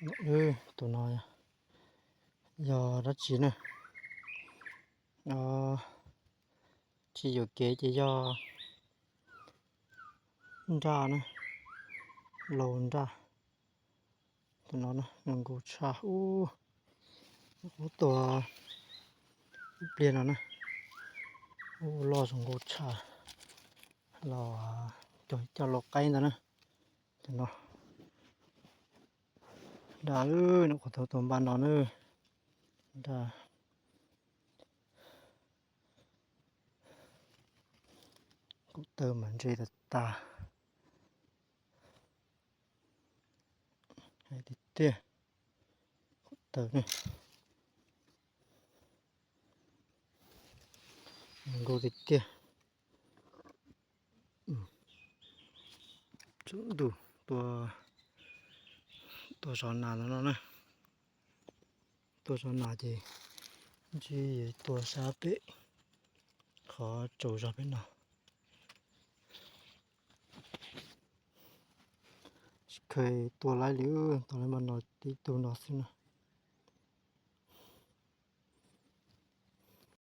ເອີ ໂຕນ້ອຍ ຢໍດັດຈີນະ. ອໍ ທີ່ຢູ່ເກຈະຢໍດານະ ໂລນດາ ໂຕນ້ອຍນະ ມັງໂກຊາ. ໂອ້ ໂອ້ ໂຕປ່ຽນແລ້ວນະ. ໂອ້ ຫຼໍ່ສັງໂກຊາ ຫຼໍ່ ໂຕເຈົ້າຫຼໍ່ໄກ່ນະ ໂຕນ້ອຍ. ດາເອີຍ ນົກຂົວເທົາຕົວບ້ານນອນເອີຍ ດາ ກູເຕີມມັນເຈຕະຕາ ໃຫ້ຕິເຕຍ ກູເຕີມນີ້ ກູຕິເຕຍ. ອືມ ດູຕົວ ຕົວຊອນໜາແລ້ວເນາະນະ ຕົວຊອນໜາເຈ ຈີຕົວຊາເປະ ຂໍໂຈຊາເປະເນາະ ເຄີຍຕົວຫຼາຍຫຼື ຕົວຫຼາຍມາເນາະ ຕິໂຕເນາະຊິເນາະ.